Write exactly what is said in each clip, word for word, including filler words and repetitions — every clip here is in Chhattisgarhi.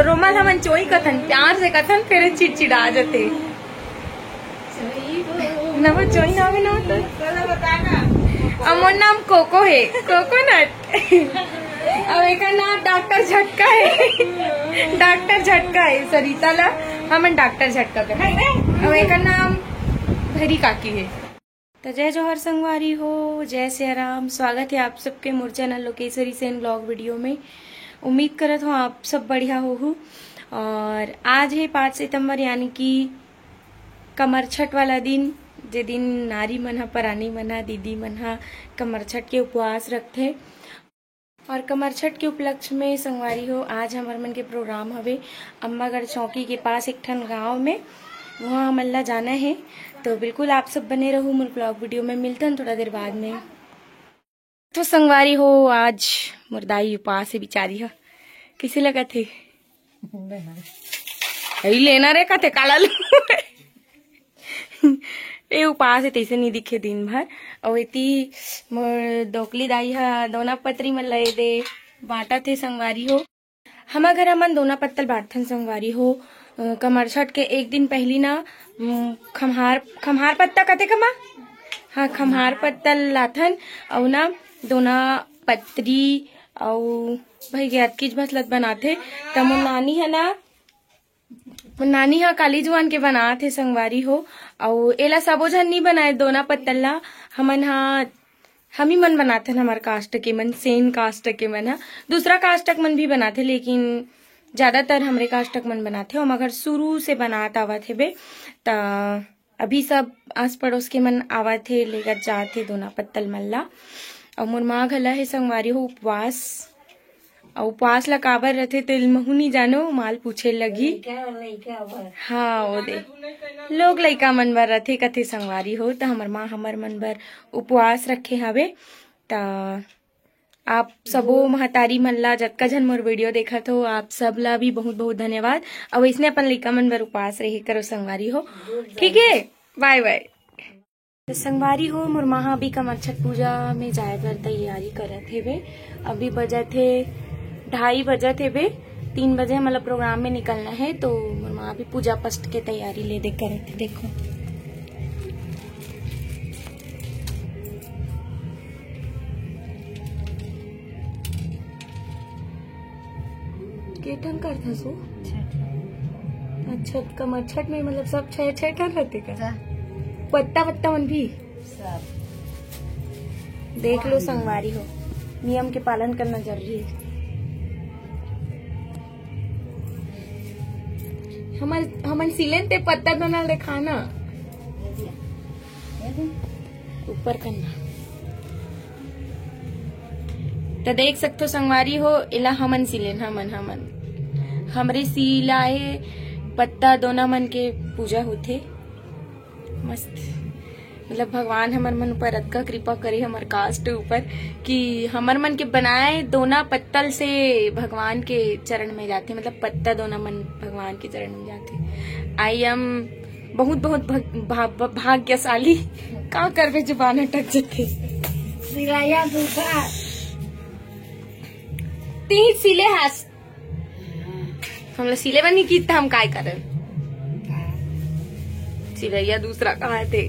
रोमा ल हमन चोई कथन, प्यार से कथन, फेर चिड़चिड़ा जथे। ना वो चोई नाम हे ना तो। अब मोर नाम कोको हे, कोकोनट। अब एकर नाम डॉक्टर झटका हे। डॉक्टर झटका हे। सरिता ला हमन डॉक्टर झटका कथन। अब एकर नाम भैरी काकी हे। तो जय जोहार संगवारी हो, जय सिया राम। स्वागत हे आप सबके मोर channel Lokeshwari Sen blog video में। उम्मीद करत हों आप सब बढ़िया होहू। और आज हे पाँच सितंबर, यानी कि कमरछठ वाला दिन, जे दिन नारी मन ह, परानी मन ह, दीदी मन ह कमरछठ के उपवास रखथे। और कमरछठ के उपलक्ष्य में संगवारी हो, आज हमर मन के प्रोग्राम हवे अम्बागढ़ चौकी के पास एक ठन गांव में, वहाँ हमन ला जाना हे। तो बिल्कुल आप सब बने रहू मोर ब्लॉग वीडियो में, मिलथन थोड़ा देर बाद में। तो संगवारी हो, आज मोर दाई उपास हे बिचारी ह, कइसे लगत हे? अई लेना रे कथे काला लू। ए उपास हे, तइसे नी दिखे दिन भर। अउ एती मोर दोकली दाई ह दोना पतरी मन ल ए दे बांटत हे संगवारी हो। हमर घर हमन दोना पत्तल बांटथन संगवारी हो। अ, कमरछठ के एक दिन पहिली ना, उम, खम्हार, खम्हार पत्ता कथे कमा? हाँ, खम्हार पत्तल लाथन अउ ना दोना पतरी अउ भई गे अतकीच भसलत बनाथे। त मोर नानी ह ना, मोर नानी ह काली जुआन के बनात हे संगवारी हो। अउ एला सबो झन नी बनाए दोना पत्तल ला, हमन ह, हमी मन बनाथन, हमर कास्ट के मन, सेन कास्ट के मन ह। दूसरा कास्ट के मन भी बनाथे, लेकिन ज्यादातर हमरे कास्ट के मन बनाथे। हमर घर शुरू से बनात आवत हेबे, त अभी सब आस पड़ोस के मन आवत हे, लेगत जात हे दोना पत्तल मन ला। अउ मोर माँ घला हे संगवारी हो उपवास। अउ उपवास ला काबर रथे तेल महू नी जानो, माँ ल पूछे लगही। लइका, लइका बर। हाँ, ओ दे। लोग लइका मन बर रथे कथे संगवारी हो, त हमर माँ हमर मन बर उपवास रखे हवे। त आप सबो महतारी मन ला, जतका झन मोर वीडियो देखत हो, आप सब ला भी बहुत बहुत धन्यवाद। अउ अइसने अपन लइका मन बर उपवास रहे करो संगवारी हो, ठीक हे? बाय बाय। त संगवारी हो, मोर माँ ह अभी कमरछठ पूजा में जाए बर तैयारी करत हेबे। अभी बजत हे ढाई बजत हेबे, तीन बजे हमला प्रोग्राम में निकलना हे, तो मोर माँ अभी पूजा पाठ के तैयारी ले दे करत हे। देखो, के ठन करथस वो? छह ठन। अच्छा, कमरछठ में मतलब सब छह, छह ठन रहथे का? छह। पत्ता, पत्ता मन भी? सब। देख लो संगवारी हो, नियम के पालन करना जरूरी हे। हमन, हमन सिलेन ते पत्ता दोना ल देखाना। ऊपर करना। त देख सकथो संगवारी हो, एला हमन सिलेन, हमन, हमन। हमरे सिलाए पत्ता दोना मन के पूजा होथे। मस्त। मतलब भगवान हमर मन ऊपर अतका कृपा करे, हमर कास्ट ऊपर, कि हमर मन के बनाए दोना पत्तल से भगवान के चरण में जाथे। मतलब पत्ता दोना मन भगवान के चरण में जाथे। I am बहुत, बहुत भग-, भा-, भा-, भाग्यशाली। का करबे, जुबान अटक जथे। सिलाया दूसरा। तीन सिले हास। हमला सिले बर नहीं कीत, हम काय करन? सिलैया दूसरा कहाँ थे?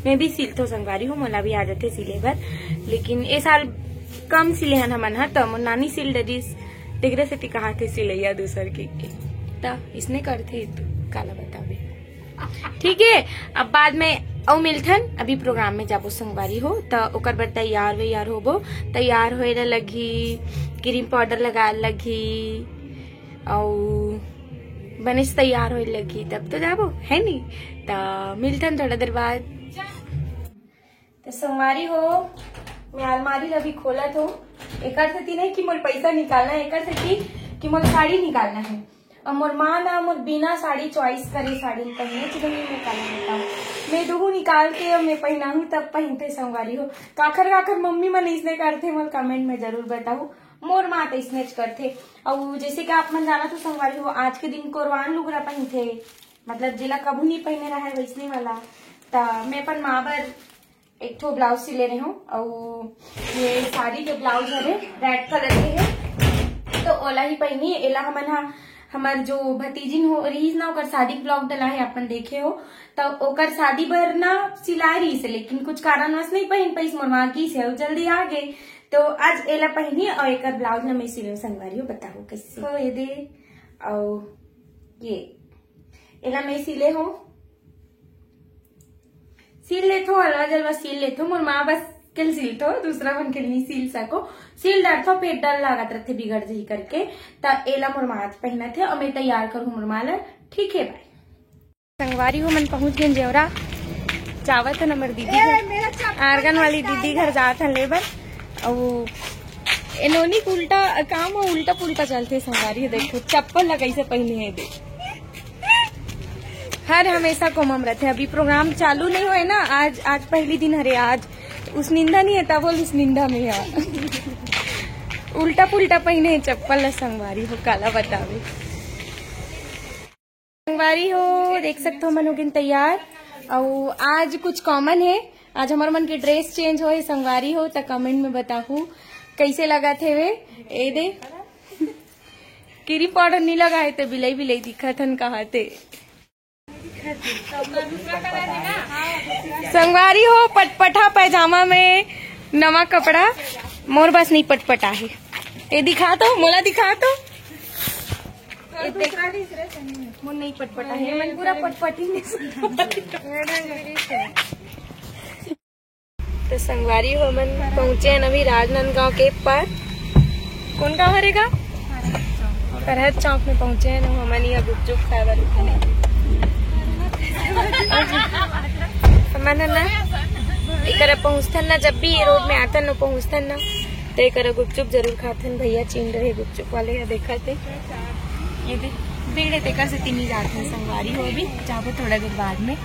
मैं भी सिलथो संगवारी हो, मोला भी आ जाथे सिले बर, लेकिन ए साल कम सिले हन हमन ह, त मोर नानी सिल डरिस, तेकरे सेती कहाँ थे सिलैया दूसर के। त इसने करथे तू, काला बताबे। ठीक हे, अब बाद में अउ मिलथन। अभी प्रोग्राम में जाबो संगवारी हो, त ओकर बर तैयार वैयार होबो। तैयार होए ला लगही, क्रीम पाउडर लगाए ला लगही, अउ बने से तैयार होए ला लगही, तब तो जाबो, है नी? त मिलथन थोड़ा देर बाद। त संगवारी हो, मैं अलमारी ला भी खोलत हो। एकर सेती नहीं कि मोर पैसा निकालना है, एकर सेती कि मोर साड़ी निकालना है। अब मोर माँ ना मोर बिना साड़ी चॉइस करे साड़ी पहने, चलो मैं काला बताऊँ, मैं दुहू निकाल के अब मैं पहनाहूँ तब पहनते संगवारी हो। काखर काखर मम्मी मन इसने करथे, मोर कमेंट में जरूर बताहू। मोर माँ तो इसने करथे। और जैसे कि आप मन जाना तो संगवारी हो, आज के दिन कोरवान लुगरा पहनथे, मतलब जेला कभू नहीं पहने रहा है वैसने वाला। त मैं अपन माँ बर एक ठो ब्लाउज सिले रहे हूँ, अउ ये साड़ी के ब्लाउज हरे, रेड कलर के है, तो ओला ही पहिनी। एला हमन हा, हमर जो भतीजिन हो रहीस ना, ओकर शादी के ब्लॉग डला है, अपन देखे हो, तो ओकर शादी बर ना सिलाए रहीस, लेकिन कुछ कारणवश नहीं पहिन पाइस, मोर माँ की से जल्दी आ गए, तो आज एला पहिनी। और एकर ब्लाउज ना मैं सिले संगवारी हो, बताओ कैसे हो, ये दे। और ये एला मैं सिले हो, सिल लेथो, हलवा जलवा सिल लेथो। मोर माँ बस के सिलथो, दूसरा मन के नहीं सिल सको। सिल डरथो, फिर डर लागत रथे बिगड़ जही करके। त एला मोर माँ आज पहिनत हे और मैं तैयार करूँ मोर माँ ला। ठीक है, बाय। संगवारी हो, मन पहुँच गए जेवरा। जावत हन हमर दीदी घर, आर्गन वाली दीदी घर जात हन लेबर। अउ ए नोनी के उल्टा काम हो, उल्टा पुल्टा चलथे संगवारी हो। देखो चप्पल ला कैसे पहिने है दे। हर हमेशा कोमम रथे। अभी प्रोग्राम चालू नहीं होए ना, आज, आज पहली दिन हरे, आज उस निंदा नहीं है, तब बोल उस निंदा में है। उल्टा पुल्टा पहिने है चप्पल ला संगवारी हो, काला बतावे। संगवारी हो, देख सकते हो, मन हो गइन तैयार। अउ आज कुछ कॉमन है, आज हमर मन के ड्रेस चेंज होए संगवारी हो, त कमेंट में बताहू कैसे लगत हे वे। ए दे, क्रीम पाउडर नहीं लगा है, ते बिलई बिलई दिखत हन कहा ते। संगवारी हो, पटपटा पैजामा में नवा कपड़ा। मोर बस नहीं पटपटा है, ते दिखा तो, मोला दिखा तो। ए, देख। मोर नहीं पटपटा है, मन पूरा पटपटी नहीं। तो संगवारी हो, हमन पहुंचे हैं अभी राजनांदगांव के पार। कौन गांव हरेगा? फरहद चौक में पहुंचे हैं। हमन यहाँ गुपचुप खाए बर रुके हैं। हमन है ना, एकरा पहुंचथन ना, जब भी ये रोड में आथन ना, पहुंचथन ना, तो एकरा गुपचुप जरूर खाथन। भैया चीन रहे गुपचुप वाले, या देखा थे, ये दे, भीड़ है, तेकर से तीन ही जाथन संगवारी हो, अभी जाबो थोड़ा देर बाद में।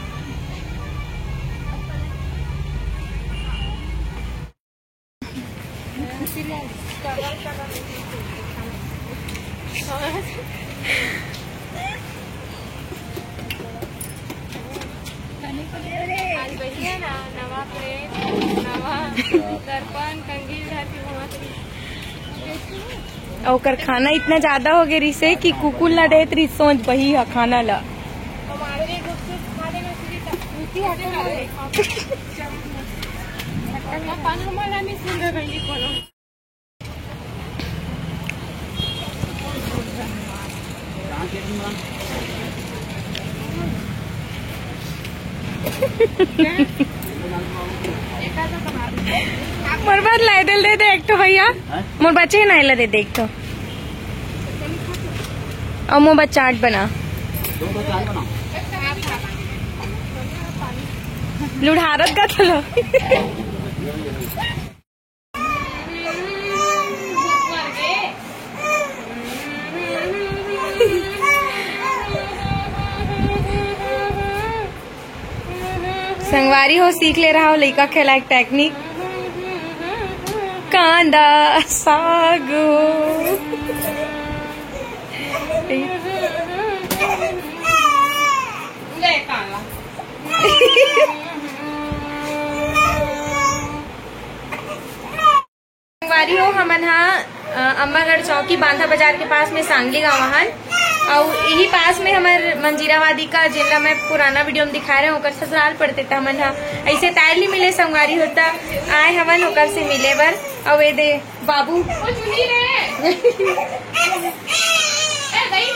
आज बढ़िया ना, नवा प्लेट, नवा दर्पण, कंघी धर के घुमात रही। ओकर खाना इतना ज्यादा हो गए रिसे कि कुकुर ला देत रही सोच बही ह खाना ला। हमारे लिए गुपचुप खा लेना चाहिए था। रुचि हटे ना रे। अपन हमारा नहीं सुन रहे बहनी कोनो। मोर बर लाइदल दे दे एक ठो भैया। हैं? मोर बचे ना, एला दे दे एक ठो। अउ मोर बर चाट बना। लुढ़ारत का थलो। संगवारी हो, सीख ले रहा हो लइका खेला एक टेक्निक। कांदा साग। संगवारी हो, हमन हा, अ, अम्मागढ़ चौकी, बांधा बाजार के पास में सांगली गांव हन। अउ यही पास में हमर मंजीरावादी का, जिनला मैं पुराना वीडियो में दिखाए रहे, ओकर ससुराल पड़ते। त हमन हा ऐसे तार ली मिले संगवारी हो, त आए हमन ओकर से मिले बर। अउ ए दे बाबू,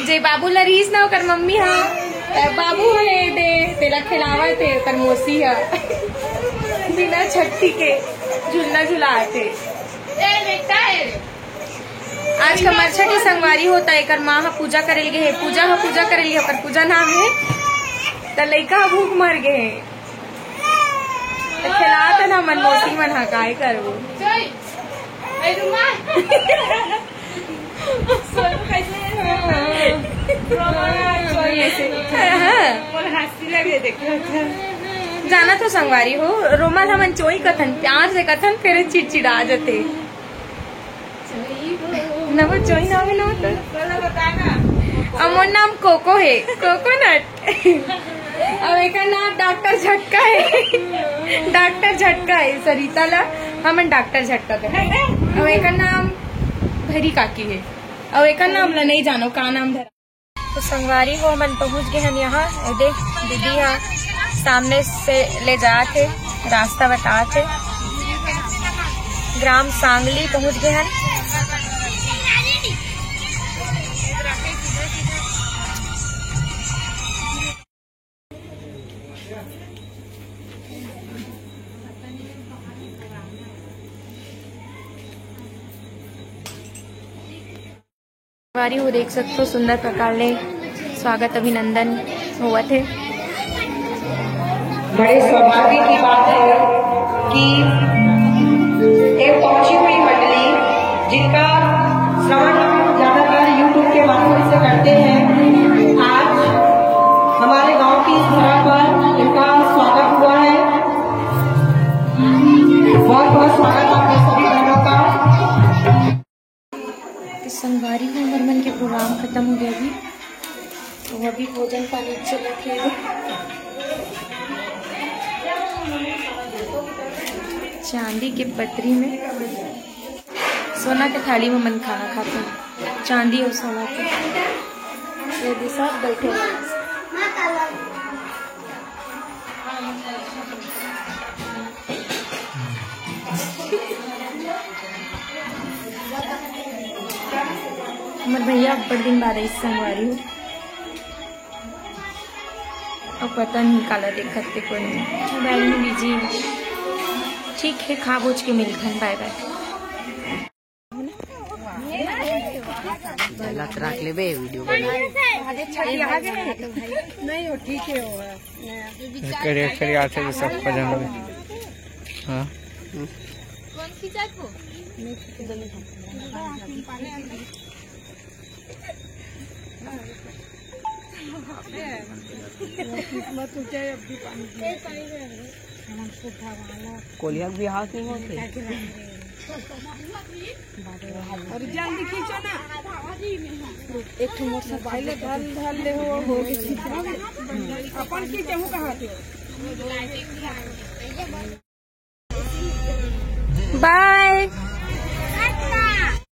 जे बाबू ला रहीस ना ओकर मम्मी हा, त बाबू हा ए दे, तेला खिलावत हे ओकर मौसी हा। बिना छट्टी के झुलना झुलात हे। आज कमरछठ संगवारी हो, त एकर माँ हा पूजा करे ल गे हे, पूजा हा पूजा करे ल गे हे, ओकर पूजा नाम हे, त लइका हा भूख मर गे हे। त खेलात हे ना मन मौसी मन हा, काय करबो। हाँ। जानत हो संगवारी हो, रोमा ल हमन चोई कथन, प्यार से कथन, फिर चिड़चिड़ा जथे। ना वो चोई ना मिलो तो। अब मोर नाम कोको हे, कोकोनट। अब एकर नाम डॉक्टर झटका है। डॉक्टर झटका है सरिता ला, हमन डॉक्टर झटका कर। अब एकर नाम भरी काकी है। अब एकर नाम ला नहीं जानो का नाम धरा। तो संगवारी हो, हमन पहुंच गए हन यहाँ। ए दे, दीदी हा सामने से ले जात हे, रास्ता बतात हे। ग्राम सांगली पहुंच गए हन। संगवारी हो, देख सकते हो सुंदर प्रकार ले स्वागत अभिनंदन होवत हे। बड़े सौभाग्य की बात है कि ये पहुंची हुई मंडली, जिनका श्रवण हम ज्यादातर YouTube के माध्यम से करते हैं, आज हमारे गांव की इस धरा पर इनका स्वागत हुआ है। बहुत बहुत स्वागत आपके सभी बहनों का। तो संगवारी हो, हमर मन के प्रोग्राम खत्म हो गया अभी। तो अभी भोजन पानी चलत हे। चांदी के पतरी में, सोना के थाली में मन खाना खाते हैं, चांदी और सोना के। ये भी सब बैठे हुए हैं। हमर भैया अब्बड़ दिन बाद आइस संगवारी हो। अब पता नहीं काला देखत ते कोई नहीं। मोबाइल में बिजी है। ठीक है, खा भोज के मिलथन, बाय बाय। गलत रख लेबे, वीडियो बना। नहीं हो, ठीक है हो। करिया, करिया आथे जो सब पजन में। हाँ। किस्मत हो जाए, अब भी पानी। कोलिया के बिहाव नहीं होते। और जल्दी खींचो ना। एक ठो मोटरसाइकिल ढल ढल ले हो, हो के खींचो। अपन खींचहु कहाँ थे? बाय।